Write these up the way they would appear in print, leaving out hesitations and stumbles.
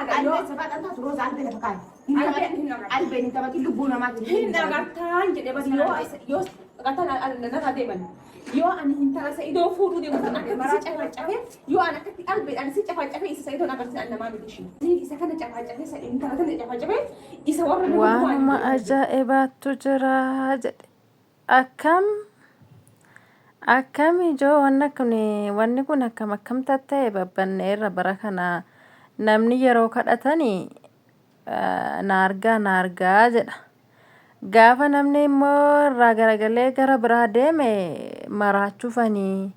Dhugaadha yoo Albeen safaadhaan taatu Rooza albee lafa kaa'i. Albeen hin agartu. Albeen hin taphatin lubbuu namaatiin. Hin agartaan jedhe bas yoo yoo agartaan narraa deeman. Yoo ani hintala Sa'idoo fuudhuu deemu tan akkatti si cafacafe yoo ani akkatti albeedhaan si cafacafe isa Sa'idoon agarsiisa ani namaa miti ishii. Isa kana cafacafe isa intala tana cafacafe isa warra nama Waanuma ajaa'ibaattu jira jedhe. Akkam akkam ijoo wanna kun wanni kun akkam akkam tatta'e babbanneerra bara kana namni yeroo kadhatani na argaa na argaa jedha. Gaafa namni immoo irraa garagalee gara biraa deeme maraachuufanii,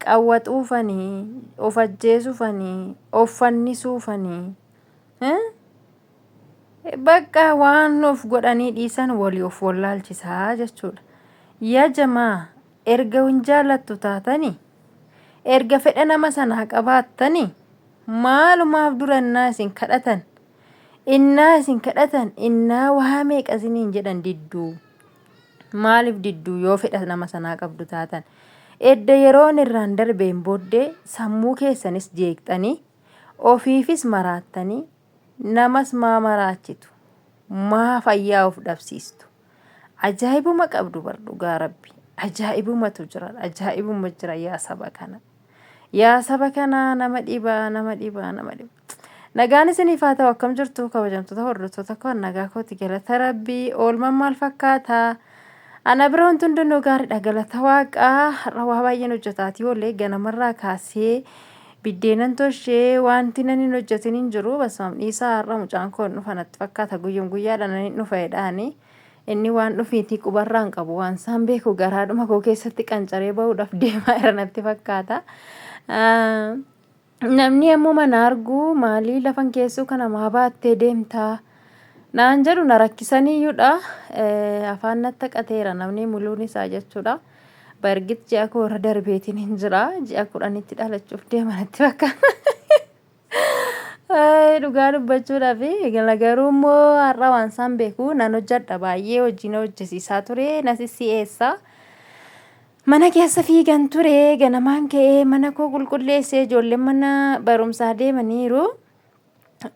qawwaxuufanii, of ajjeesuufanii, of fannisuufanii. Bakka waan of godhanii dhiisan walii of wallaalchisaa jechuudha. Yaa jamaa erga hin jaallattu taatanii, erga fedha nama sanaa qabaattanii, maalumaaf dura innaa isin kadhatan, innaa isin kadhatan, innaa waa meeqa isiniin jedhan didduu. Maaliif didduu yoo fedha nama sanaa qabdu taatan? Edda yeroon irraan darbeen booddee sammuu keessanis jeeqxanii, ofiifis maraattanii, namas maa maraachitu? Maa fayyaa of dhabsiistu? Ajaa'ibuma qabdu bar dhugaa rabbi. Ajaa'ibumatu jira. Ajaa'ibuma jira yaa saba kana. Yaa saba kana nama dhiba nama dhiba nama dhiba. Nagaan isiniif haa ta'u akkam jirtu kabajamtoota hordoftoota koo nagaa kooti galata rabbii oolmaan maal fakkaata? Ana bira wanti hundinuu gaariidha galata waaqaa har'a waa baay'een hojjetaatii oolee ganamarraa kaasee Biddeenan toshee wanti nan hin hojjetin hin jiru basmam dhiisaa har'a mucaan koo hin dhufa natti fakkaata guyyum guyyaadhaan nan hin dhufa jedhaani inni waan dhufiitii qubarraa hin qabu waan isaan beeku garaadhuma koo keessatti qancaree bahuudhaaf deemaa jira natti fakkaata. Namni yommuu mana argu maalii lafan keessuu kana maa baattee deemtaa naan jedhu na rakkisaniiyyuudha afaan natti haqateera namni muluun isaa jechuudha. Bargit ji'a koo irra darbeetiin hin jira. Ji'a kudhanitti dhalachuuf deema natti fakkaata. Dhugaa dubbachuudhaaf garuu immoo har'a waan isaan beeku nan hojjedha baay'ee hojii na hojjesiisaa ture na sissi'eessa. Mana keessa fiigan ture ganamaan ka'ee mana koo qulqulleessee ijoolleen mana barumsaa deemaniiru.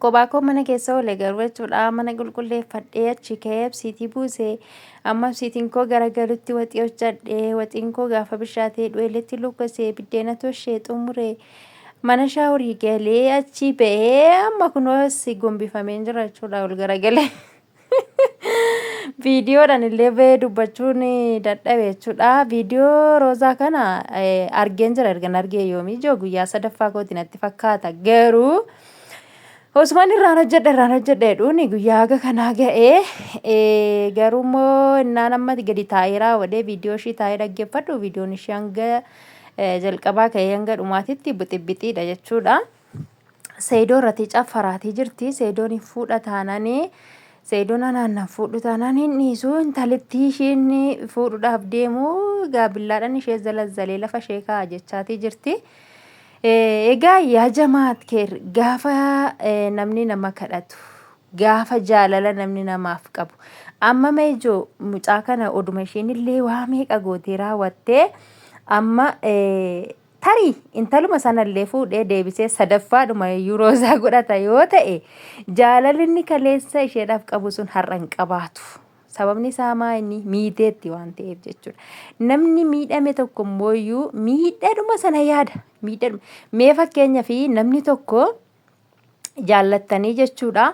Kophaa koo mana keessa oole garuu jechuudha mana qulqulleeffadhee achi ka'ee absiitii buuse amma absiitiin koo garagalutti waxii hojjadhe waxiin koo gaafa bishaatee dhu'eeletti lukkasee biddeena toshee xumure mana shaaworii galee achi ba'ee amma kunoo si gombifameen jira jechuudha ol garagalee. Viidiyoodhaan illee ba'ee dubbachuun dadhabe jechuudha. Viidiyoo Roozaa kana argeen jira ergan argee yoomii ijoo guyyaa sadaffaa kooti natti fakkaata. Garuu osuman irraan hojjedha irraan hojjedha jedhuun guyyaa haga kanaa ga'ee garuu immoo innaan amma gadi taa'ee raawwadhee viidiyoo ishii taa'ee dhaggeeffadhu viidiyoon ishii hanga jalqabaa ka'ee hanga dhumaatitti bixibbixiidha jechuudha. Seidoo irratii caffaraatii jirti. Seidoon hin fuudha taananii Seidoon anaan nan fuudhu taanaan hin dhiisu. Intalittii ishiin fuudhuudhaaf deemu gaabillaadhaan ishee zalazzalee lafa ishee kaa'a jechaatii jirti. Egaa yaa jamaat keer gaafa namni nama kadhatu gaafa jaalala namni namaaf qabu amma meejoo mucaa kana oduma isheen illee waa meeqa gootee raawwattee amma Tarii intaluma sanallee fuudhee deebisee sadaffaadhuma iyyuu Roozaa godhata yoo ta'e jaalalli inni kaleessa isheedhaaf qabu sun har'a hin qabaatu. Sababni isaa maa inni miiteetti waan ta'eef jechuudha. Namni miidhame tokko immoo iyyuu miidhadhuma sana yaada. Miidhadhuma. Mee fakkeenyaaf namni tokko jaallattanii jechuudha.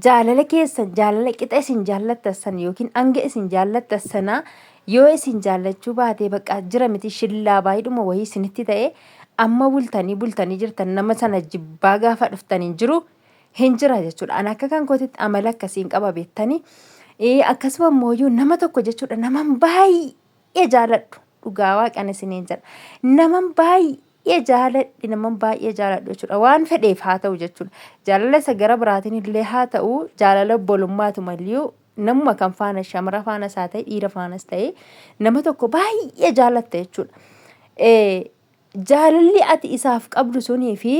Jaalala keessan jaalala qixa isin jaallattan sana yookiin hanga isin jaallattan sana yoo isin jaallachuu baatee bakka jira miti shillaa baay'idhuma wayii isinitti ta'e amma bultanii bultanii jirtan nama sana jibbaa gaafa dhuftan hin jiru hin jira jechuudha. Ani akka kan kootitti amala akkasiin qaba beektanii. Akkasuma immoo nama tokko jechuudha naman baay'ee jaaladhu dhugaa waaqan isiniin jedha. Naman baay'ee baay'ee jaaladhe naman baay'ee jaaladhu jechuudha. Waan fedheef haa ta'u jechuudha. Jaalala isa gara biraatiin illee haa ta'u jaalala obbolummaatu maliyyuu namuma kan faana shamara faanas haa ta'e dhiira faanas ta'e nama tokko baay'ee jaalatta jechuudha. Jaalalli ati isaaf qabdu sunii fi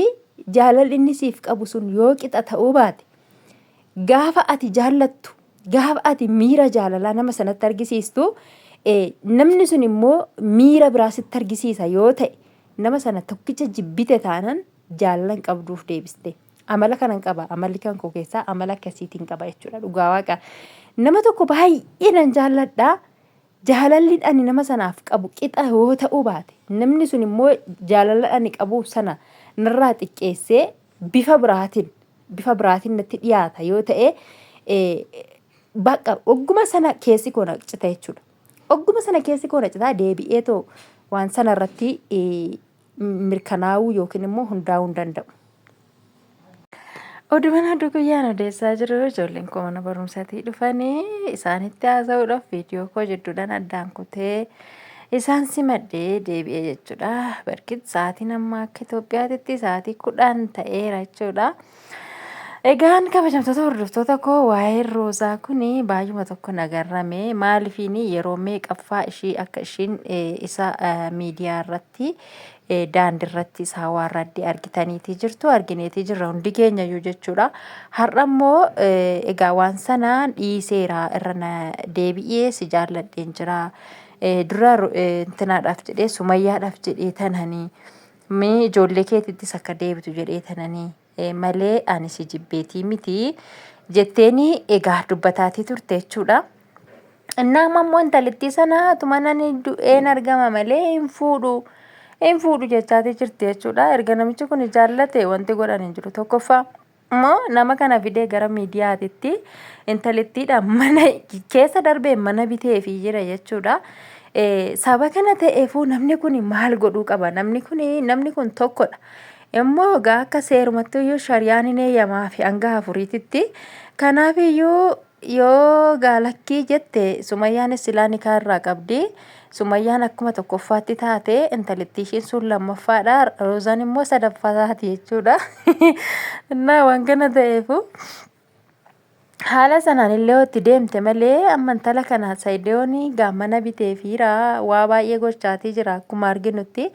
jaalalli inni siif qabu sun yoo qixa ta'uu baate gaafa ati jaallattu gaafa ati miira jaalalaa nama sanatti argisiistu namni sun immoo miira biraa sitti argisiisa yoo ta'e nama sana tokkicha jibbite taanan jaalala hin qabduuf deebiste. Amala kanan qaba. Amalli kan koo keessaa amala akkasiitiin qaba jechuudha. Dhugaa waaqa. Nama tokko baay'ee nan jaalladha. Jaalalli ani nama sanaaf qabu qixa yoo ta'uu baate namni sun immoo jaalala ani qabuuf sana narraa xiqqeessee bifa biraatiin bifa biraatiin natti dhiyaata yoo ta'e bakka ogguma sana keessi koo na cita jechuudha. Ogguma sana keessi koo na citaa deebi'ee too waan sana irratti mirkanaa'uu yookiin immoo hundaa'uu hin danda'u. Oduma oduu guyyaan odeessaa jiru ijoolleen koo mana barumsaatii dhufanii isaanitti haasa'uudhaaf viidiyoo koo jidduudhaan addaan kutee isaan simadhee deebi'ee jechuudha. Barkit sa'aatiin amma akka Itoophiyaatitti sa'aatii 10 ta'eera jechuudha. Egaan kabajamtoota hordoftoota koo waa'een Roozaa kun baay'uma tokko na garrame. Maalifiin yeroo meeqaffaa ishii akka ishiin isa miidiyaa irratti daandii irratti isaa waarraddee argitaniitii jirtu argineetii jirra hundi keenya iyyuu jechuudha. Har'a immoo egaa waan sana dhiiseera irra na deebi'ee si jaalladheen jira. Dura intinaadhaaf jedhee sumayyaadhaaf jedhee tananii mee ijoollee keetittis akka deebitu jedhee tananii malee ani si jibbeetii miti jetteeni egaa dubbataatii turte jechuudha. Innaa amma immoo intalittii sana atuma nani du'een argama malee hin fuudhu hin fuudhu jechaatii jirti jechuudha. Erga namichi kun jaallate wanti godhan hin jiru. Tokkoffaa immoo nama kana fidee gara miidiyaatitti intalittiidha mana keessa darbee mana biteefii jira jechuudha. Saba kana ta'eefuu namni kun maal godhuu qaba? Namni kun namni kun tokkodha. Immoo egaa akka seerumatti iyyuu shariyaan hin eeyyamaafi hanga afuriititti. Kanaaf iyyuu yoo gaalakkii jette Sumayyaanis silaa nikaa irraa qabdi. Sumayyaan akkuma tokkoffaatti taate intalittii ishiin sun lammaffaadha. Roozaan immoo sadaffaa taati jechuudha. Innaa waan kana ta'eefu haala sanaan illee yoo itti deemte malee amma intala kana Sayidoon gaa mana biteefiira waa baay'ee gochaatii jira akkuma arginutti.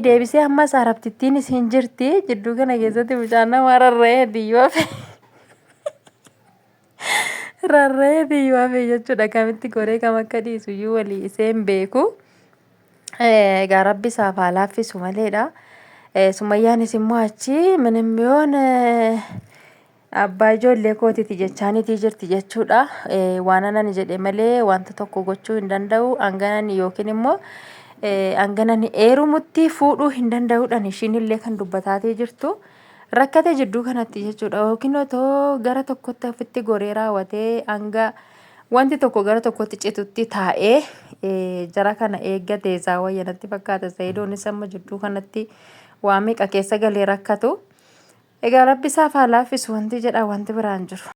Deebisee ammas arabtittiin isin jirti jidduu kana keessatti mucaan namaa rarra'ee diyyuu hafe. Rarra'ee diyyuu hafe jechuudha kamitti goree kam akka dhiisu iyyuu walii isee hin beeku. Egaa rabbi isaaf haa laaffisu maleedha. Sumayyaanis immoo achi minim biyoon Abbaa ijoollee kootiti jechaanitii jirti jechuudha. Waan anani jedhe malee wanta tokko gochuu hin danda'u. Hanganani yookiin immoo hanganani eerumutti fuudhuu hin danda'uudhaan ishiin illee kan dubbataatii jirtu. Rakkate jidduu kanatti jechuudha. Yookiin otoo gara tokkotti ofitti goree raawwatee hanga wanti tokko gara tokkotti citutti taa'ee jara kana eeggate isaa wayya natti fakkaata. Sayidoonis amma jidduu kanatti waa meeqa keessa galee rakkatu. Egaa rabbi isaaf haa laaffisu wanti jedha wanti biraan jiru.